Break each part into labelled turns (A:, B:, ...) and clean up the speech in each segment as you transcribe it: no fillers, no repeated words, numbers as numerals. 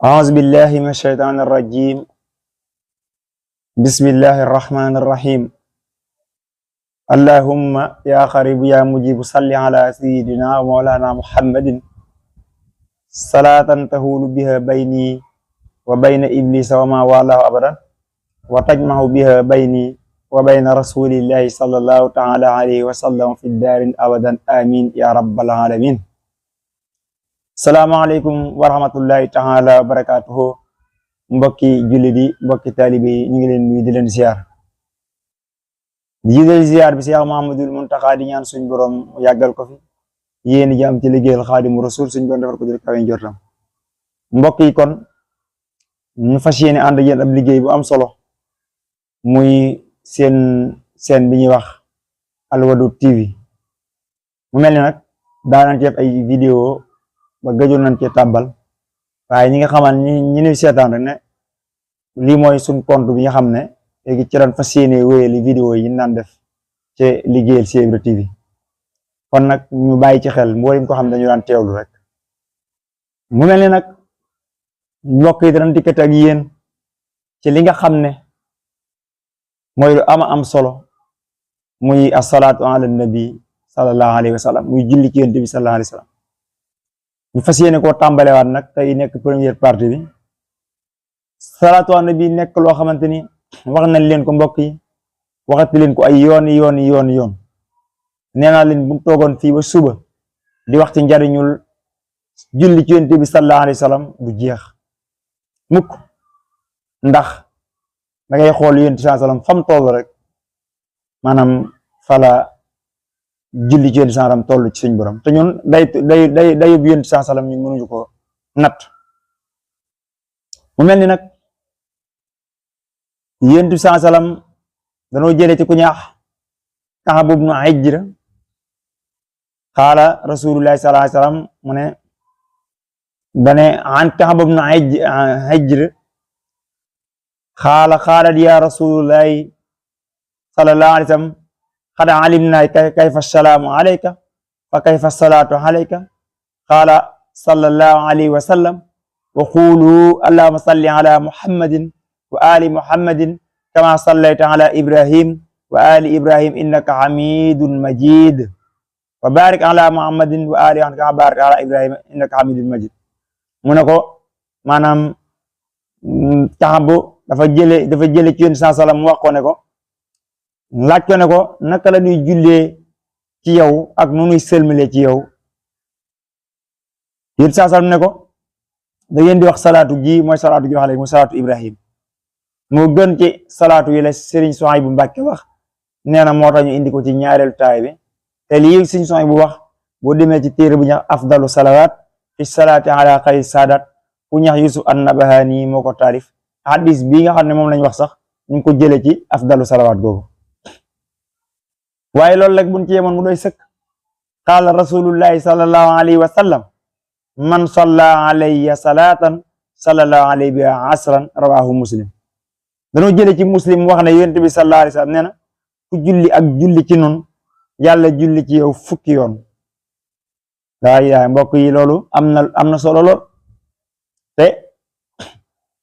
A: أعوذ بالله من الشيطان الرجيم. بسم الله الرحمن الرحيم. اللهم يا قريب يا مجيب صل على سيدنا ومولانا محمد صلاة تهول بها بيني وبين إبليس وما والاه أبدا وتجمع بها بيني وبين رسول الله صلى الله تعالى عليه وسلم في الدار أبدا آمين يا رب العالمين. salaamaaleykum wa rahmatullahi taala wa barakatuhu. Mbokki jullit yi mbokki taalibe yi ñu ngi leen nuyu di leen ziar di jiital ziar bi Cheikh Mouhamadoul Mountakha di ñaan suñ borom yàggal ko fi yéen ji am ci liggéeyal Xaadimu Rasul suñ borom defar ko ci kawe njortam. mbokk yi kon ñu fas yéene ànd ak yéen ab liggéey bu am solo muy seen bi ñuy wax Al Wadoud TV. mu mel ni nag daanañ ci def ay vidéo ba gëjoon nañ cee tàmbal waaye ñi nga xamal ñi ni seetaan rek ne lii mooy suñ compte bi nga xam ne léegi ci doon fas yéene wéyali vidéo yi naan def ci liggéeyal Cheikh Ibra TV. kon nag ñu bàyyi ci xel mboolem ko xam ne dañu daan teewlu rek. mu mel ni nag mbokk yi danañ dikkat ak yéen ci li nga xam ne mooy lu ama am solo muy asalaatu ala nabi sallallahu alayhi wa sallam muy julli ci yonent bi sallallahu alayhi wa sallam. ñu fas yéene koo tàmbalewaat nag tey nekk première partie bi. salaatu ala nabi nekk loo xamante ni wax nañ leen ko mbokk yi waxati leen ko ay yoon nee naa leen bu toogoon fii ba suba di wax ci njariñul julli ci yonent bi sallallahu alayhi wa sallam du jeex mukk ndax da ngay xool yonent bi sallallahu alayhi wa sallam fam toll rek maanaam fala julli ci yonent sallam toll ci suñ borom te ñun day yóbbu yonent sallam ñun mënuñu ko natt. mu mel ni nag yonent sallam danoo jëlee ci ku ñaax Kaab ibnu Hijra qaala rasulullahi sallallahu alayhi wasallam mu ne dane an Kaab ibnu Hijra qaala ya rasulullahi sallallahu alayhi wasallam qad alimna kayfa salaamu alayka fa kayfa salaatu alayka qaala sallallahu alayhi wa sallam wa qulu allahumma salli ala muhammadin wa ali muhammadin kama sallayta ala ibrahim wa ali ibrahim innaka hamidun majid wa barik ala muhammadin wa ali kama barakta ala ibrahim innaka hamidun majid. mu ne ko maanaam Kaab dafa jële ci Yonent sallam mu wax ko ne ko laaj ko ne ko naka la ñuy jullee ci yow ak nu ñuy sëlmalee ci yow. Yonent sallam ne ko da ngeen di wax salaatu ji mooy salaatu ji wax léegi mooy salaatu Ibrahim moo gën ci salaatu yi la Serigne Souhaïbou Mbacké wax nee na moo tax ñu indi ko ci ñaareelu taay bi te lii Serigne Souhaïbou wax boo demee ci téere bu ñax afdalu salawaat fi salaati ala xayri saadat ku ñax Yusuf an-Nabahani moo ko taarif hadis bii nga xam ne moom lañ wax sax ñu ngi ko jëlee ci afdalu salawaat googu. waaye loolu rek buñ ci yemoon mu doy sëkk. qaala rasulullahi sallallahu alayhi wa sallam man salla alayya salatan sallallahu alayhi bi asran rawahu muslim. dañoo jële ci muslim wax ne yonent bi sallallahu alayhi wa sallam nee na ku julli ak julli ci nun yàlla julli ci yow fukki yoon. daa mbokk yi loolu am na solo lool te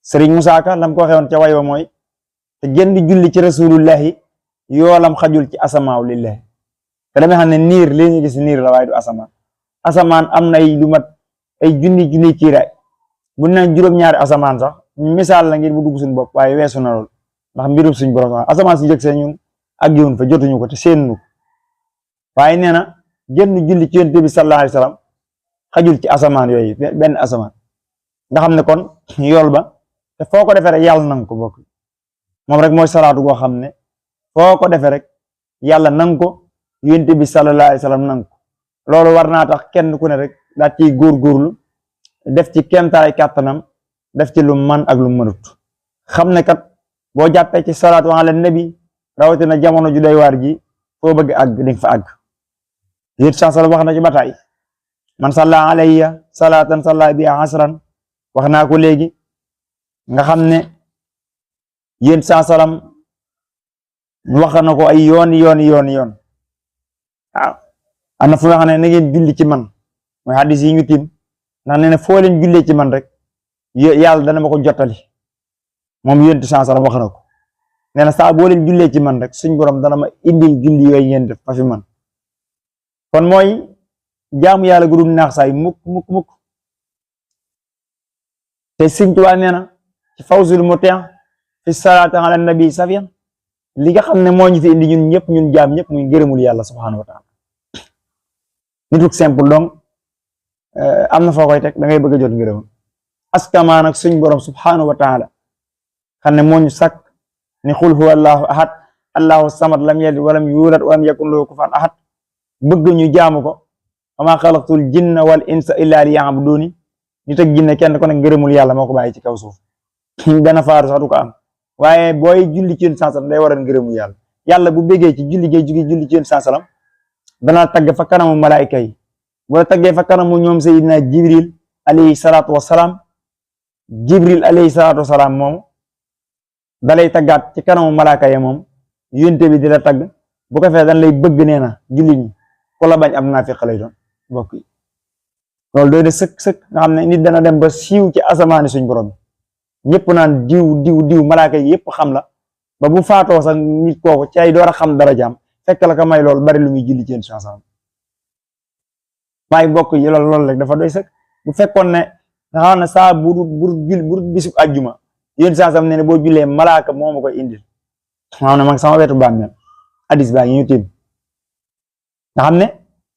A: Sëriñ Musaa Ka lam ko waxee woon ca way wa mooy te gën di julli ci rasulullahi yoolam xajul ci asamaaw lillahi. te dama xam ne niir li ñu gis niir la waaye du asamaan am na ay lu mat ay junni kiiraay bu nañ juróom-ñaari asamaan sax misaal la ngir bu dugg suñu bopp waaye weesu na lool ndax mbirum suñ borom asamaan si jëkk see ñun ak yoon fa jotuñu ko te seen nu waaye nee na jënd julli ci yonent bi sallallahu alayhi wasallam xajul ci asamaan yooyu benn asamaan nga xam ne kon yool ba te foo ko defee rek yàlla nang ko bokk moom rek mooy salaatu goo xam ne foo ko defee rek yàlla nang ko yonent bi sallallahu alayhi wasallam nang ko loolu war naa tax kenn ku ne rek daa ciy góorgóorlu def ci kéemtaay kàttanam def ci lu man ak lu mënut xam ne kat boo jàppee ci salaatu ala nabi rawatina jamono ju doy waar ji foo bëgg àgg di nga fa àgg. yéen sansal wax na ci bataay man salla alayya salatan salla bi asran wax naa ko léegi nga xam ne yéen sansalam wax na ko ay yoon waaw am na fu nga xam ne na ngeen julli ci man mooy hadis yi ñu tiim ndax nee na foo leen jullee ci man rek yàlla dana ma ko jottali moom yonent sallam wax na ko nee na saa boo leen jullee ci man rek suñ borom dana ma indil julli yooyu ngeen def fa fi man kon mooy jaamu yàlla gu dul naax saay mukk te Sëñ Tuubaa nee na ci fawzul muti' fi salaati ala nabi safiyan li nga xam ne moo ñu fi indi ñun ñëpp ñun jaam ñëpp muy ngërëmul yàlla subhanahu wa taala nituk simple donc am na foo koy teg da ngay bëgg a jot ngërëm askamaa nag suñ borom subhanahu wa taala xam ne moo ñu sàkk ni xul huwa allahu ahad allahu samad lam yalid walam yulad walam yakun lahu kufuwan ahad bëgg ñu jaamu ko wa maa xalaqtul jinna wal insa illa liya'buduni nit ak jinne kenn ko ne ngërëmul yàlla moo ko bàyyi ci kaw suuf dana faaru sax du ko am waaye booy julli ci yéen sansalam day waral ngërëmul yàlla yàlla bu bëggee ci julli gay jugi julli ci yéen sansalam dana tagg fa kanamu malaayika yi bu la taggee fa kanamu ñoom sayidina jibril alayhi salaatu wasalaam jibril alayhi salaatu wasalaam moom dalay taggaat ci kanamu malaaka yi moom yonte bi di la tagg bu ko fee dañ lay bëgg nee na julli ñi ku la bañ am naafiq lay doon mbokk yi loolu doy de sëkk nga xam ne nit dana dem ba siiw ci asamaani suñ borom ñëpp naan diw malaaka yi yëpp xam la ba bu faatoo sax nit kooku ci ay door a xam dara jaam fekk la ko may loolu bari lu muy julli ci yéen chanson waaye mbokk yi loolu rek dafa doy sëkk bu fekkoon ne nga xam ne saa bur bisu àjjuma yéen chanson ne boo jullee malaaka moo ma koy indil xam ne mag sama wetu bàmmeel hadis baa ngi ñu tiim nga xam ne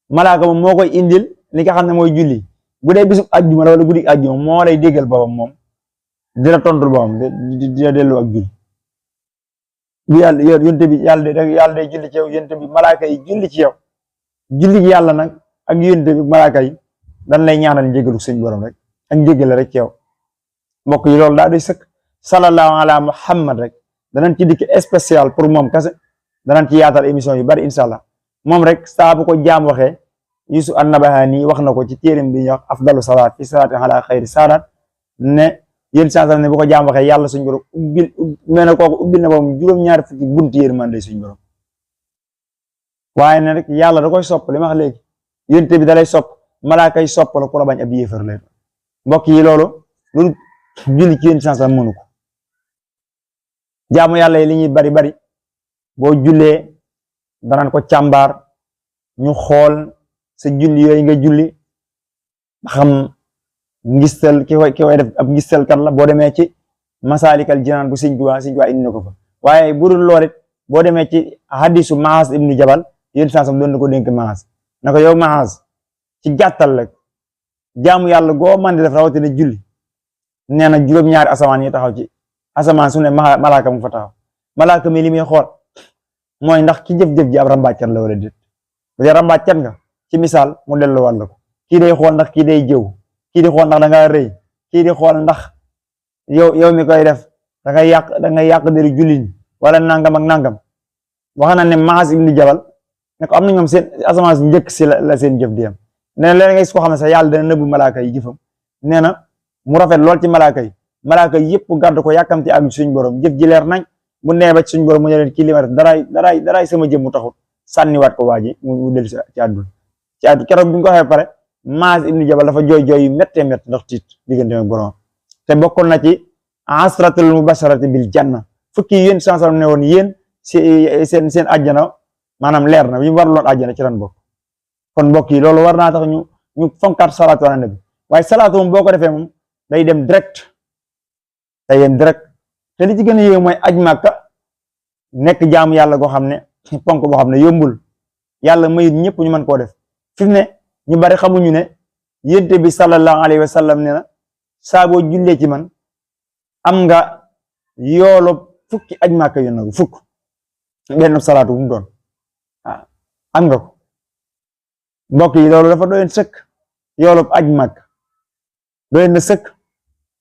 A: malaaka moom moo koy indil li nga xam ne mooy julli bu dee bisu àjjuma la wala guddi àjjuma moo lay déggal boppam moom di la tontul boppam di la dellu ak julli bu yàlla yonte bi yàlla day julli ci yow yonte bi malaaka yi julli ci yow julli gi yàlla nag ak yonte bi malaaka yi dañ lay ñaanal njéggalu suñ borom rek ak njéggal rek ci yow mbokk yi loolu daa doy sëkk sallallahu ala muhammad rek danañ ci dikk spécial pour moom kase danañ ci yaatal émission yu bari incha allah moom rek saa bu ko jaam waxee Yusuf an-Nabahani wax na ko ci téerim bi ñuy wax afdalu salaat fi salaati ala xayri saadaat ne yéen saa ne bu ko jaam waxee yàlla suñ borom mel na kooku ubbil na moom juróom-ñaari fukki bunti yërmande suñ borom waaye ne rek yàlla da koy sopp li ma wax léegi yonte bi da lay sopp malaaka yi sopp la ku la bañ ab yéefar lay mbokk yi loolu julli ci yéen saa mënu ko jaamu yàlla yi li ñuy bari boo jullee danaan ko càmbaar ñu xool sa julli yooyu nga julli xam ngistal ki koy def ab ngistal kan la boo demee ci Masaalikal Jinaan bu Sëñ Tuubaa indi na ko fa waaye bu dul lool it boo demee ci hadisu Maaz ibnu Jabal yéen sansam doon na ko dénk Maaz na ko yow Maaz ci gàttal rek jaamu yàlla goo man di def rawatina julli nee na juróom-ñaari asamaan yi taxaw ci asamaan su ne malaaka mu fa taxaw malaaka mi li muy xool mooy ndax ki jëf-jëf ji ab rambàccan la wala déet bu dee rambàccan nga ci misaal mu dellu wàll ko kii day xool ndax kii day jëw kii di xool ndax da nga rëy kii di xool ndax yow mi koy def da ngay yàq deri jullit wala nangam ak nangam wax na ne Maaz ibnu Jabal ne ko am na ñoom seen asamaan si njëkk si la seen jëf di am nee na leen nga gis koo xam ne sax yàlla dana nëbbu malaaka yi jëfam nee na mu rafet lool ci malaaka yi yëpp gàddu ko yàkkamti ak suñ borom jëf ji leer nañ mu nee ba ci suñ borom mu ne leen kii li ma def daraay sama jëm mu taxut sànniwaat ko waa ji mu dellu ci àdduna keroog bi ñu ko waxee pare Maaz ibnu Jabal dafa jooy yu méttee métt ndax tiit diggante ak borom te bokkoon na ci asratul mubasharati bil janna fukki yéen sansam ne woon yéen seen àjjana maanaam leer na bi mu waraloon àjjana ci ran bokk kon mbokk yi loolu war naa tax ñu fonkaat salaatu ala nabi waaye salaatu moom boo ko defee moom day dem direct te li ci gën a yéew mooy aj Màkka nekk jaamu yàlla goo xam ne ponk boo xam ne yombul yàlla mayit ñëpp ñu mën koo def fi mu ne ñu bari xamuñu ne yonent bi sallallahu alayhi wa sallam ne na saa boo jullee ci man am nga yoolu fukki aj Màkka yu nagu fukk benn salaatu bu mu doon am nga ko mbokk yi loolu dafa doyen sëkk yoolu aj Màkka doyen na sëkk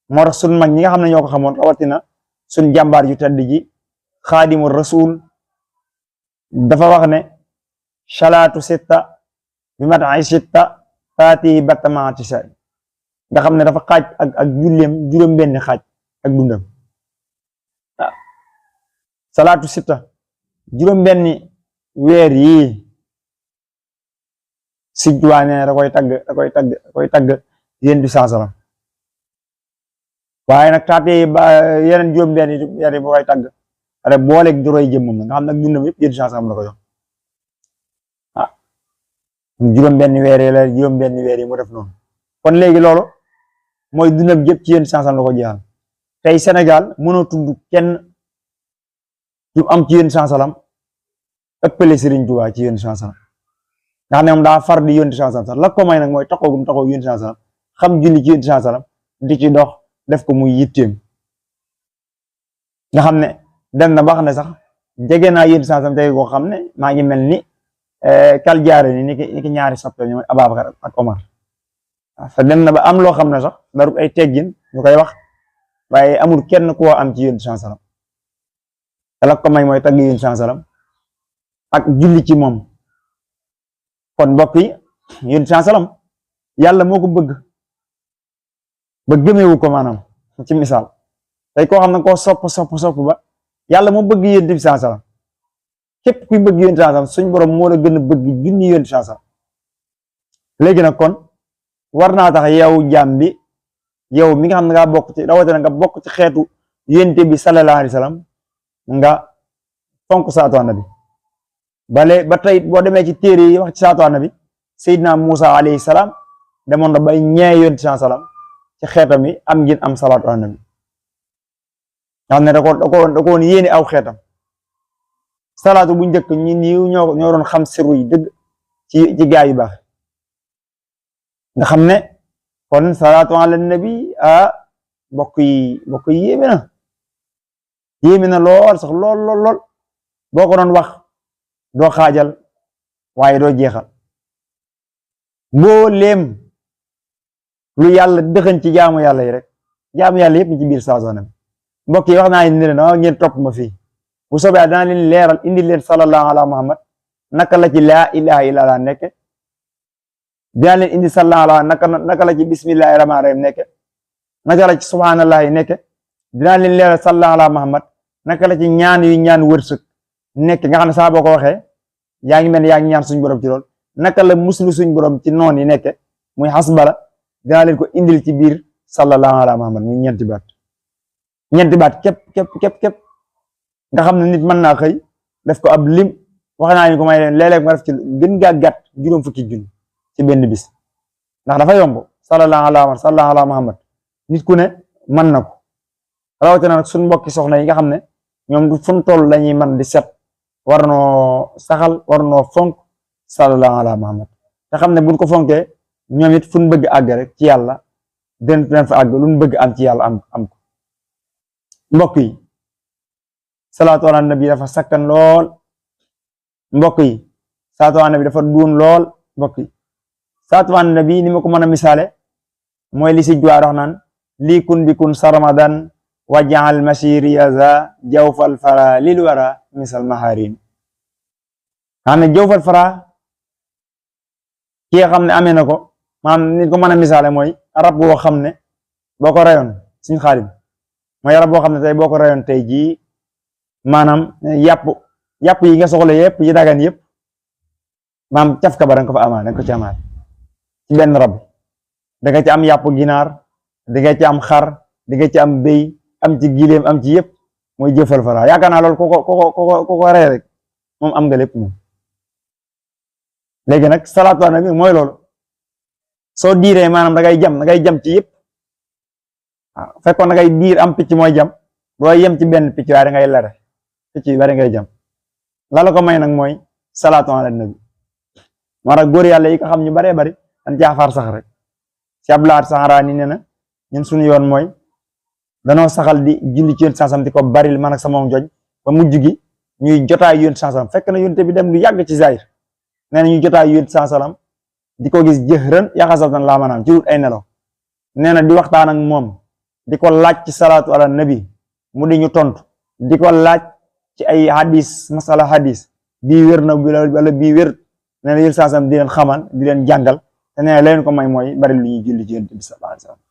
A: moo tax sun mag ñi nga xam ne ñoo ko xamoon rawatina sun jàmbaar yu tedd ji xaadimu rasul dafa wax ne salaatu sitta bi mataay sitta taati batamaati say nga xam ne dafa xaaj ak julleem juróom-benni xaaj ak dundam waaw salaatu sitta juróom-benni weer yii Sëñ Tuubaa nee da koy tagg yéen du saa salaam waaye nag taatee ba yeneen juróom-benn yi bu koy tàgg rek booleeg di roy jëmmam nga xam nag dundam yëpp yéen chance am la ko jox ah juróom-benn weer yi la juróom-benn weer yi mu def noonu kon léegi loolu mooy dundam yëpp ci yéen chance am la ko jeexal tey Sénégal mënoo tudd kenn du am ci yéen chance am ëppale Serigne Touba ci yéen chance am nga xam ne moom daa far di yéen chance am sax la ko may nag mooy taxawum taxaw yéen chance am xam julli ci yéen chance am di ci dox def ko muy yitteem nga xam ne dem na ba xam ne sax jege naa yéen chance am tey koo xam ne maa ngi mel ni kal jaare ni ki ñaari soppe ñoom Ababacar ak Omar sa dem na ba am loo xam ne sax darut ay teggin ñu koy wax waaye amul kenn koo am ci yéen chance am te la ko may mooy tagg yéen chance am ak julli ci moom kon mbokk yi yéen chance am yàlla moo ko bëgg ba gëmeewu ko maanaam ci misaal tey koo xam ne koo sopp ba yàlla moo bëgg yéen di chance am képp kuy bëgg yéen chance am suñ borom moo la gën a bëgg junni yéen chance am léegi nag kon war naa tax yow jaam bi yow mi nga xam ne nga bokk ci rawatina nga bokk ci xeetu yénte bi sallallahu alayhi wa sallam nga fonk saatu annabi ba tey boo demee ci téere yi wax ci saatu annabi Seydina Musa alayhi salaam demoon na bay ñee yonent salaam ci xeetam yi am ngeen am salaatu annabi nga xam ne da ko woon yéene aw xeetam salaatu bu njëkk ñi niiw ñoo doon xam siru yi dëgg ci gaa yu baax nga xam ne kon salaatu ala nabi mbokk yi yéeme na lool sax lool boo ko doon wax doo xaajal waaye doo jeexal boo leem lu yàlla dëxëñ ci jaamu yàlla yi rek jaamu yàlla yëpp ci biir salaatu ala nabi mbokk yi wax naa ne leen ngeen topp ma fii bu soobee dana leen leeral indi leen sallallahu ala muhammad naka la ci laa ilaha illallah nekk dina leen indi sallallahu ala naka la ci bismillahi rahmaani rahim nekk naka la ci subhanallah yi nekk dina leen leeral sallallahu ala muhammad naka la ci ñaan yu ñaan wërsëg nekk nga xam ne saa boo ko waxee yaa ngi mel ni yaa ngi ñaan suñ borom ci lool naka la muslu suñ borom ci noon yi nekk muy xasbala dina leen ko indil ci biir sallallahu ala muhammad muy ñeenti baat képp nga xam ne nit mën naa xëy def ko ab lim wax naa ñu ko may leen léeg-léeg nga def ci gën gaa gàtt juróom fukki junni ci benn bis ndax dafa yomb sallallahu ala muhammad nit ku ne mën na ko rawatina nag suñ mbokki soxna yi nga xam ne ñoom du fu mu toll lañuy man di set war noo saxal war noo fonk sallallahu ala muhammad te xam ne buñ ko fonkee ñoom it fu ñu bëgg àgg rek ci yàlla den fa àgg lu ñu bëgg am ci yàlla am ko mbokk yi salaatu ala nabi dafa sakkan lool mbokk yi salaatu ala nabi dafa duun lool mbokk yi salaatu ala nabi ni ma ko mën a misaale mooy li si juwaar wax naan lii kun bi kun sarmadan wajaal masiri yaza jawfal fara lil wara misal maharin xam ne jawfal fara ki nga xam ne amee na ko maanaam ni ko mën a misaale mooy rab boo xam ne boo ko rayoon suñ xaalim mooy rab boo xam ne tey boo ko rayoon tey jii maanaam yàpp yi nga soxla yëpp yi dagan yëpp maam cafka ba danga ko fa amaat danga ko ci amaat ci benn rab da nga ci am yàpp ginaar da nga ci am xar da nga ci am béy am ci gileem am ci yëpp mooy jëfal fara yaakaar naa loolu ko rey rek moom am nga lépp moom léegi nag salaatu ala nabi mooy loolu soo diiree maanaam da ngay jam ci yëpp waaw fekkoon da ngay diir am picc mooy jam doo yem ci benn picc waaye da ngay lere picc yu bari ngay jam la ko may nag mooy salaatu ala nabi moo tax góor yàlla yi ko xam ñu baree bari dañ jaafaar sax rek si ablaat saxaraa ni ne na ñun suñu yoon mooy danoo saxal di julli ci yonent sansam di ko baril man ak sama joj ba mujj gi ñuy jotaay yonent sansam fekk na yonent bi dem lu yàgg ci zahir nee na ñuy jotaay yonent sansam di ko gis jëxërën yaxasatan laa maanaam ci wut ay nelaw nee na di waxtaan ak moom di ko laaj ci salaatu ala nabi mu di ñu tontu di ko laaj ci ay hadis masala hadis bii wér na wala bii wér nee na yonent sansam di leen xamal di leen jàngal te nee na leen ko may mooy bari lu ñuy julli ci yonent bi sallallahu alayhi wasallam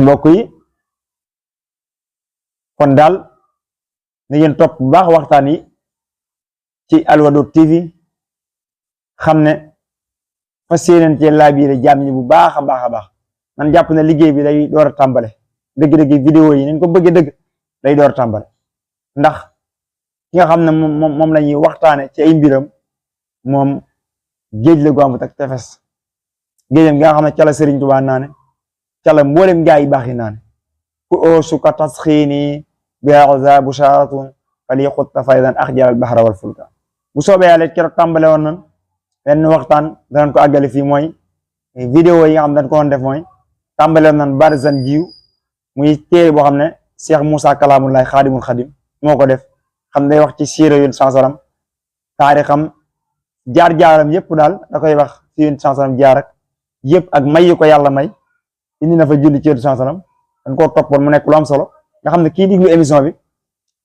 A: mbokk yi kon daal na ngeen topp bu baax waxtaan yi ci Alwadoud TV xam ne fas yéeneen cee laabiire jaam ñi bu baax a baax man jàpp ne liggéey bi day door a tàmbale dëgg-dëgg vidéo yi nañ ko bëggee dëgg day door tàmbale ndax ki nga xam ne moom la ñuy waxtaane ci ay mbiram moom géej la gu amut ak tefes géejam gi nga xam ne ca la Sëriñ Tuubaa naane ca la mboolem gaa yi baax yi naane ku oosuka tasxiini bi awza busharatun fali xutta faydan axjal al bahra wal fulka bu soobee yàlla keroog tàmbale woon nan benn waxtaan danañ ko àggale fii mooy vidéo yi nga xam dañ ko doon def mooy tàmbale woon nan barzan jiw muy téere boo xam ne Cheikh Moussa Kalamullahi xaadimul xadim moo ko def xam day wax ci siira yun sansaram taarixam jaar-jaaram yëpp daal da koy wax ci yun sansaram jaar ak yëpp ak may yu ko yàlla may indi na fa julli ci yun sansaram dañ koo toppoon mu nekk lu am solo nga xam ne kii diglu émission bi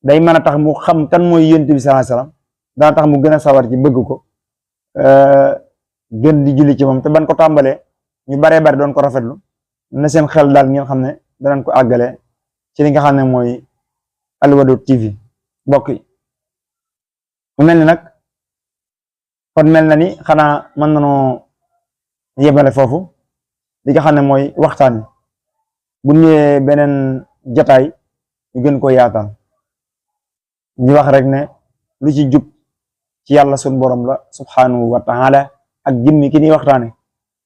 A: day mën a tax mu xam kan mooy yonent bi sallallahu alayhi wasallam dana tax mu gën a sawar ci bëgg ko gën di julli ci moom te ban ko tàmbalee ñu baree bari doon ko rafetlu na seen xel daal ngeen xam ne danañ ko àggale ci li nga xam ne mooy Al Wadoud TV mbokk yi mu mel ni nag kon mel na ni xanaa mën nanoo yemale foofu li nga xam ne mooy waxtaan wi bu ñëwee beneen jotaay ñu gën ko yaatal ñu wax rek ne lu ci jub ci yàlla sun borom la subhanahu wa taala ak jëmmi ki ni waxtaane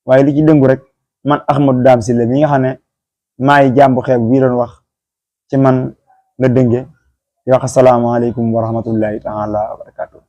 A: waaye lu ci dëngu rek man Ahmadou Dame Sylla mi nga xam ne maay jàmbu xeeb bii doon wax ci man la dënge di wax asalaamaaleykum wa rahmatullahi taala wa barakatuh